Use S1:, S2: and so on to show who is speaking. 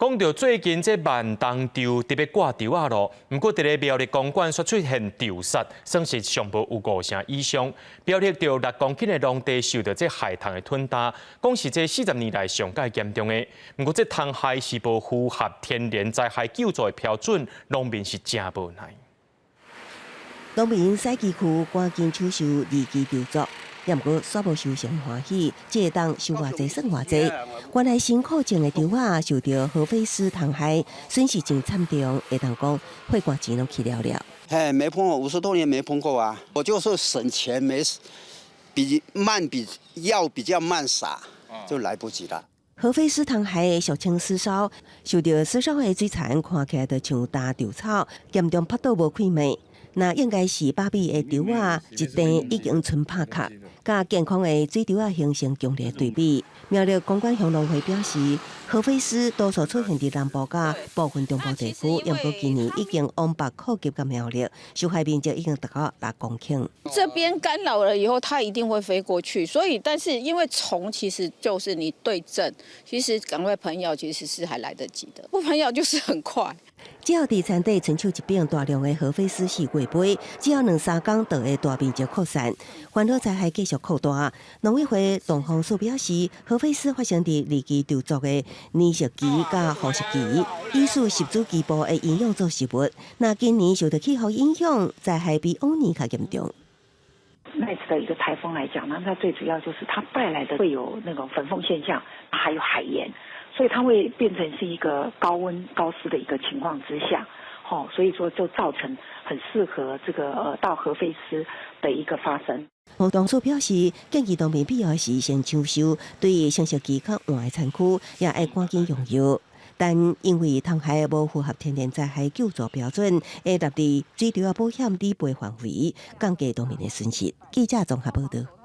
S1: 講到最近這慢冬蟄特別掛蟄仔囉，毋過佇咧苗栗公館煞出現蟄殺，損失上無有五成以上。苗栗著6公頃的農地受著這害蟲的吞噬，講是這40年來上蓋嚴重的。毋過這蟲害是無符合天然災害救助的標準，農民是誠無奈。
S2: 農民駛機具趕緊搶收二期稻作，也毋過煞無收成歡喜，這會當收偌濟算偌濟。原來辛苦種的稻仔受著褐飛虱蟲害，損失真慘重，會當講血汗錢攏去了了。
S3: 嘿，沒碰過，50多年沒碰過啊！我就是省錢，沒比慢比藥比較慢撒，就來不及了。
S2: 褐飛虱蟲害俗稱死燒，受著死燒的水田看起來就像焦稻草，嚴重曝到無開麥。那應該是百米的稻仔，一地已經賰拍殼，佮健康的水稻仔形成強烈對比。苗栗公館鄉農會表示，褐飛虱多數出現佇南部佮部分中部地區，毋過今年已經往北擴及到苗栗，受害面積已經達到6公頃。
S4: 這邊干擾了以後，它一定會飛過去，所以但是因為蟲其實就是你對症，其實趕快噴藥其實是還來得及的，不噴藥就是很快。
S2: 只要佇田底伸手一爿大量的褐飛虱四界飛，只要兩三工就會大面積擴散，環保災害繼續擴大。農委會農防署表示，褐飛虱發生佇二期稻作的稔熟期佮雨熟期，以使宿主基部的營養做食物。那今年受著氣候影響，災害比往年較嚴重。
S5: 那次的一個颱風來講呢，它最主要就是它帶來的會有那種焚風現象，還有海鹽。所以它會變成是一個高溫高濕的一個情況之下，吼，所以說就造成很適合這個稻褐飛虱的一個發生。
S2: 農防署表示，建議農民必要時先搶收，對成熟期較晚的田區也愛趕緊用藥。但因為蟲害無符合天然災害救助標準，會納入水稻保險理賠範圍，降低農民的損失。記者綜合報道。